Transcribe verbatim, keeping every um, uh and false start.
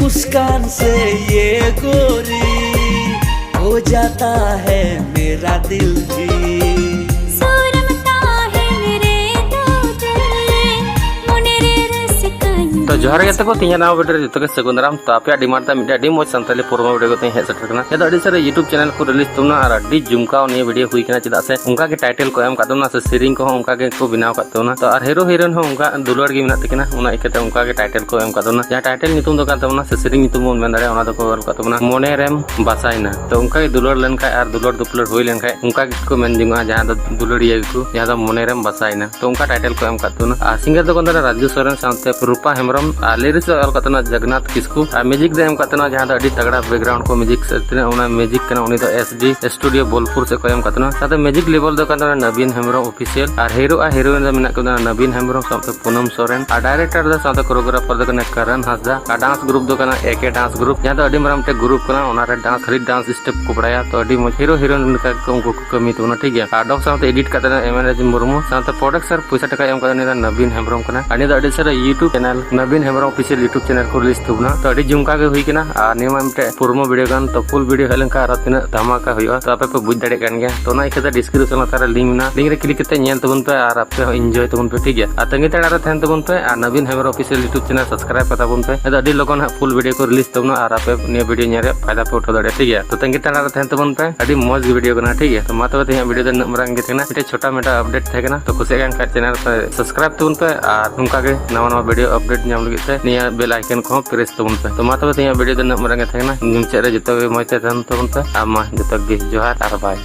मुस्कान से ये गोरी हो जाता है मेरा दिल भी। सूरत ताहिर रे दो दिल, ᱢᱚᱱᱮ ᱨᱮ ᱨᱟᱹᱥᱠᱟᱹᱧ᱾ ᱛᱚ ᱡᱚᱦᱟᱨ ᱜᱮ ᱛᱟᱠᱚ, ᱛᱮᱦᱮᱧᱟᱜ ᱱᱟᱣᱟ ᱵᱷᱤᱰᱤᱭᱳ ᱨᱮ ᱡᱚᱛᱚ ᱜᱮ ᱥᱟᱹᱜᱩᱱ ᱫᱟᱨᱟᱢ᱾ ᱛᱚ ᱟᱯᱮᱭᱟᱜ ᱰᱤᱢᱟᱱᱰ ᱛᱮ ᱢᱤᱫᱴᱮᱱ ᱟᱹᱰᱤ ᱢᱚᱡᱽ ᱥᱟᱱᱛᱟᱲᱤ ᱯᱨᱳᱢᱳ ᱵᱷᱤᱰᱤᱭᱳ ᱠᱟᱛᱮ ᱦᱮᱡ ᱥᱮᱴᱮᱨ ᱠᱟᱱᱟ᱾ ᱡᱟᱦᱟᱸ ᱫᱚ ᱟᱹᱰᱤ ᱥᱟᱨᱟ YouTube ᱪᱮᱱᱮᱞ ᱠᱚ ᱨᱤᱞᱤᱡᱽ ᱛᱟᱵᱚᱱᱟ ᱟᱨ ᱟᱹᱰᱤ ᱡᱚᱢᱠᱟᱣ ᱱᱤᱭᱟᱹ ᱵᱷᱤᱰᱤᱭᱳ ᱦᱩᱭ ᱠᱟᱱᱟ, ᱪᱮᱫᱟᱜ ᱥᱮ ᱚᱱᱠᱟ ᱜᱮ ᱴᱟᱭᱴᱮᱞ ᱠᱚ ᱮᱢ ᱠᱟᱫ ᱛᱟᱵᱚᱱᱟ ᱥᱮ ᱥᱮᱨᱮᱧ ᱠᱚᱦᱚᱸ ᱚᱱᱠᱟ ᱜᱮᱠᱚ ᱵᱮᱱᱟᱣ ᱠᱟᱫ ᱛᱟᱵᱚᱱᱟ᱾ ᱛᱚ ᱟᱨ ᱦᱤᱨᱳ ᱦᱤᱨᱳᱭᱤᱱ ᱦᱚᱸ ᱚᱱᱠᱟ ᱫᱩᱞᱟᱹᱲ ᱜᱮ ᱢᱮᱱᱟᱜ ᱛᱟᱹᱠᱤᱱᱟ, ᱚᱱᱟ ᱤᱭᱠᱟᱹᱛᱮ ᱚᱱᱠᱟ ᱜᱮ ᱴᱟᱭᱴᱮᱞ ᱠᱚ ᱮᱢ ᱠᱟᱫ ᱛᱟᱵᱚᱱᱟ᱾ ᱡᱟᱦᱟᱸ ᱴᱟᱭᱴᱮᱞ ᱧᱩᱛᱩᱢ ᱫᱚ ᱠᱟᱱ ᱛᱟᱵᱚᱱᱟ ᱥᱮ ᱥᱮᱨᱮᱧ ᱧᱩᱛᱩᱢ ᱵᱚᱱ ᱢᱮᱱ ᱫᱟᱲᱮᱭᱟᱜᱼᱟ, ᱚᱱᱟ ᱫᱚᱠᱚ ᱚᱞ ᱠᱟᱫ ᱛᱟᱵᱚᱱᱟ ᱢᱚᱱᱮ ᱨᱮᱢ ᱵᱟᱥᱟᱭᱮᱱᱟ᱾ ᱛᱚ ᱚᱱᱠᱟ ᱜᱮ ᱫᱩᱞᱟᱹᱲ ᱞᱮᱱᱠᱷᱟᱡ ᱟᱨ ᱫᱩᱞᱟᱹᱲ ᱫᱩᱯᱞᱟᱹᱲ ᱦᱩᱭ ᱞᱮᱱᱠᱷᱟᱡ ᱚᱱᱠᱟ ᱜᱮᱠᱚ ᱢᱮᱱ ᱡᱚᱝᱚᱜᱼᱟ, ᱡᱟᱦᱟᱸ ᱫᱚ ᱫᱩᱞᱟᱹᱲᱤᱭᱟᱹ ᱜᱮᱠᱚ, ᱡᱟᱦᱟᱸ ᱫᱚ ᱢᱚᱱᱮ ᱨᱮᱢ ᱵᱟᱥᱟᱭᱮᱱᱟ᱾ ᱛᱚ ᱚᱱᱠᱟ ᱴᱟᱭᱴᱮᱞ ᱠᱚ ᱮᱢ ᱠᱟᱫ ᱛᱟᱵᱚᱱᱟ᱾ ᱟᱨ ᱥᱤᱝᱜᱟᱨ ᱫᱚ ᱠᱟᱱ ᱛᱟᱵᱚᱱᱟ ᱨᱟᱡᱩ ᱥᱚᱨᱮᱱ ᱥᱟᱶᱛᱮ ᱨᱩᱯᱟ ᱦᱮᱢᱵᱨᱚᱢ, ᱟᱨ ᱞᱤᱨᱤᱠᱥ ᱫᱚ ᱚᱞ ᱠᱟᱫ ᱛᱟᱵᱚᱱᱟ ᱡᱚᱜᱚᱱᱱᱟᱛᱷ ᱠᱤᱥᱠᱩ, ᱟᱨ ᱢᱤᱣᱡᱤᱠ ᱫᱚ ᱮᱢ ᱠᱟᱫ ᱛᱟᱵᱚᱱᱟ ᱡᱟᱦᱟᱸ ᱫᱚ ᱟᱹᱰᱤ ᱛᱟᱜᱲᱟ ᱵᱮᱠᱜᱨᱟᱣᱩᱱᱰ ᱠᱚ ᱢᱤᱣᱡᱤᱠ ᱥᱮ ᱛᱤᱱᱟᱹᱜ ᱚᱱᱟ ᱢᱤᱣᱡᱤᱠ ᱠᱟᱱᱟ, ᱩᱱᱤ ᱫᱚ ᱮᱥ ᱰᱤ ᱥᱴᱩᱰᱤᱭᱳ ᱵᱳᱞᱯᱩᱨ ᱥᱮᱫ ᱠᱷᱚᱱ ᱮᱢ ᱠᱟᱫ ᱛᱟᱵᱚᱱᱟ᱾ ᱥᱟᱶᱛᱮ ᱢᱤᱣᱡᱤᱠ ᱞᱮᱵᱮᱞ ᱫᱚ ᱠᱟᱱ ᱛᱟᱵᱚᱱᱟ ᱱᱚᱵᱤᱱ ᱦᱮᱢᱵᱨᱚᱢ ᱚᱯᱷᱤᱥᱤᱭᱟᱞ, ᱟᱨ ᱦᱤᱨᱳ ᱟᱨ ᱦᱤᱨᱳᱭᱤᱱ ᱫᱚ ᱢᱮᱱᱟᱜ ᱠᱤᱱᱟ ᱱᱚᱵᱤᱱ ᱦᱮᱢᱵᱨᱚᱢ ᱥᱟᱶᱛᱮ ᱯᱩᱱᱟᱢ ᱥᱚᱨᱮᱱ, ᱟᱨ ᱰᱟᱭᱨᱮᱠᱴᱚᱨ ᱫᱚ ᱥᱟᱶᱛᱮ ᱠᱳᱨᱤᱭᱳᱜᱨᱟᱯᱷᱟᱨ ᱫᱚ ᱠᱟᱱᱟ ᱠᱟᱨᱟᱱ ᱦᱟᱸᱥᱫᱟ, ᱟᱨ ᱰᱟᱱᱥ ᱜᱨᱩᱯ ᱫᱚ ᱠᱟᱱᱟ ᱮ ᱠᱮ ᱰᱟᱱᱥ ᱜᱨᱩᱯ, ᱡᱟᱦᱟᱸ ᱫᱚ ᱟᱹᱰᱤ ᱢᱟᱨᱟᱝ ᱢᱤᱫᱴᱮᱱ ᱜᱨᱩᱯ ᱠᱟᱱᱟ, ᱚᱱᱟ ᱨᱮ ᱰᱟᱱᱥ, ᱦᱟᱹᱨᱤᱡ ᱰᱟᱱᱥ ᱥᱴᱮᱯ ᱠᱚ ᱵᱟᱲᱟᱭᱟ᱾ ᱛᱚ ᱟᱹᱰᱤ ᱢᱚᱡᱽ ᱦᱤᱨᱳ ᱦᱤᱨᱳᱭᱤᱱ ᱞᱮᱠᱟ ᱠᱚ ᱩᱱᱠᱩ ᱠᱚ ᱠᱟᱹᱢᱤ ᱛᱟᱵᱚᱱᱟ, ᱴᱷᱤᱠ ᱜᱮᱭᱟ᱾ ᱟᱨ ᱰᱚᱵ ᱥᱟᱶᱛᱮ ᱮᱰᱤᱴ ᱠᱟᱛᱮ ᱮᱢ ᱮᱱ ᱨᱟᱡᱽ ᱢᱩᱨᱢᱩ, ᱥᱟᱶᱛᱮ ᱯᱨᱚᱰᱟᱠᱥᱚᱱ ᱯᱚᱭᱥᱟ ᱴᱟᱠᱟ ᱮᱢ ᱠᱟᱛᱮ ᱩᱱᱤ ᱫᱚ ᱱᱚᱵᱤᱱ ᱦᱮᱢᱵᱨᱚᱢ ᱠᱟᱱᱟ᱾ ᱟᱨ ᱱᱤᱭᱟᱹ ᱫᱚ ᱟᱹᱰᱤ ᱥᱟᱨᱟ YouTube ᱪᱮᱱᱮᱞ, ᱱᱚᱵᱤᱱ ᱦᱮᱢᱵᱨᱚᱢ ᱚᱯᱷᱤᱥᱤᱭᱟᱞ YouTube ᱪᱮᱱᱮᱞ ᱠᱚ ᱨᱤᱞᱤᱡᱽ ᱛᱟᱵᱚᱱᱟ᱾ ᱛᱚ ᱟᱹᱰᱤ ᱡᱚᱢᱠᱟ ᱜᱮ ᱦᱩᱭ ᱠᱟᱱᱟ᱾ ᱟᱨ ᱱᱤᱭᱟᱹ ᱢᱟ ᱢᱤᱫᱴᱮᱡ ᱯᱨᱳᱢᱳ ᱵᱷᱤᱰᱤᱭᱳ ᱠᱟᱱ, ᱛᱚ ᱯᱷᱩᱞ ᱵᱷᱤᱰᱤᱭᱳ ᱦᱮᱡ ᱞᱮᱱᱠᱷᱟᱱ ᱟᱨᱦᱚᱸ ᱛᱤᱱᱟᱹᱜ ᱫᱷᱟᱢᱟᱠᱟ ᱦᱩᱭᱩᱜᱼᱟ, ᱛᱚ ᱟᱯᱮ ᱯᱮ ᱵᱩᱡᱽ ᱫᱟᱲᱮᱭᱟᱜ ᱠᱟᱱ ᱜᱮᱭᱟ᱾ ᱛᱚ ᱚᱱᱟ ᱤᱠᱷᱟᱹᱛᱮ ᱰᱤᱥᱠᱨᱤᱯᱥᱚᱱ ᱞᱟᱛᱟᱨ ᱨᱮ ᱞᱤᱝᱠ ᱢᱮᱱᱟᱜᱼᱟ, ᱞᱤᱝᱠ ᱨᱮ ᱠᱞᱤᱠ ᱠᱟᱛᱮ ᱧᱮᱞ ᱛᱟᱵᱚᱱ ᱯᱮ ᱟᱨ ᱟᱯᱮ ᱦᱚᱸ ᱤᱱᱡᱚᱭ ᱛᱟᱵᱚᱱ ᱯᱮ, ᱴᱷᱤᱠ ᱜᱮᱭᱟ᱾ ᱟᱨ ᱛᱟᱺᱜᱤ ᱛᱟᱲᱟᱜ ᱨᱮ ᱛᱟᱦᱮᱱ ᱛᱟᱵᱚᱱ ᱯᱮ ᱟᱨ Nabin Hembrom official YouTube channel subscribe ᱠᱟᱛᱟ ᱵᱚᱱ ᱯᱮ᱾ ᱟᱫᱚ ᱟᱹᱰᱤ ᱞᱚᱜᱚᱱ ᱦᱟᱸᱜ ᱯᱷᱩᱞ ᱵᱷᱤᱰᱤᱭᱳ ᱠᱚ ᱨᱤᱞᱤᱡᱽ ᱛᱟᱵᱚᱱᱟ ᱟᱨ ᱟᱯᱮ ᱱᱤᱭᱟᱹ ᱵᱷᱤᱰᱤᱭᱳ ᱧᱮᱞ ᱨᱮᱭᱟᱜ ᱯᱷᱟᱭᱫᱟ ᱯᱮ ᱩᱴᱷᱟᱹᱣ ᱫᱟᱲᱮᱭᱟᱜᱼᱟ, ᱴᱷᱤᱠ ᱜᱮᱭᱟ᱾ ᱛᱚ ᱛᱟᱺᱜᱤ ᱛᱟᱲᱟᱜ ᱨᱮ ᱛᱟᱦᱮᱱ ᱛᱟᱵᱚᱱ ᱯᱮ, ᱟᱹᱰᱤ ᱢᱚᱡᱽ ᱜᱮ ᱵᱷᱤᱰᱤᱭᱳ ᱫᱚ ᱱᱤᱱᱟᱹᱜ ᱢᱟᱨᱟᱝ ᱜᱮ ᱛᱟᱦᱮᱸ ᱠᱟᱱᱟ, ᱢᱤᱫᱴᱮᱡ ᱪᱷᱳᱴᱟ ᱢᱳᱴᱟ ᱟᱯᱰᱮᱴ ᱛᱟᱦᱮᱸ ᱠᱟᱱᱟ᱾ ᱛᱚ ᱠᱩᱥᱤᱭᱟᱜ ᱠᱟᱱ ᱠᱷᱟᱡ ᱪᱮᱱᱮᱞ ᱥᱟᱵᱥᱠᱨᱟᱭᱤᱵ ᱛᱟᱵᱚᱱ ᱯᱮ ᱟᱨ ᱱᱚᱝᱠᱟ ᱜᱮ ᱱᱟᱣᱟ ᱱᱟᱣᱟ ᱵᱷᱤᱰᱤᱭᱳ ᱟᱯᱰᱮᱴ ᱧᱟᱢ ᱞᱟᱹᱜᱤᱫ ᱛᱮ ᱱᱤᱭᱟᱹ ᱵᱮᱞ ᱟᱭᱠᱚᱱ ᱠᱚᱦᱚᱸ ᱯᱨᱮᱥ ᱛᱟᱵᱚᱱ ᱯᱮ᱾ ᱛᱚ ᱢᱟ ᱛᱚᱵᱮ ᱛᱮᱦᱮᱧᱟᱜ ᱵᱷᱤᱰᱤᱭᱳ ᱫᱚ ᱱᱤᱱᱟᱹᱜ ᱢᱟᱨᱟᱝ ᱜᱮ ᱛᱟᱦᱮᱸ ᱠᱟᱱᱟ᱾ ᱢᱩᱪᱟᱹᱫ ᱨᱮ ᱡᱚᱛᱚ ᱜᱮ ᱢᱚᱡᱽ ᱛᱮ ᱛᱟᱦᱮᱱ ᱛᱟᱵᱚᱱ ᱯᱮ᱾ ᱟᱨ ᱢᱟ ᱡᱚᱛᱚ ᱜᱮ ᱡᱚᱦᱟᱨ ᱟᱨ ᱵᱟᱭ᱾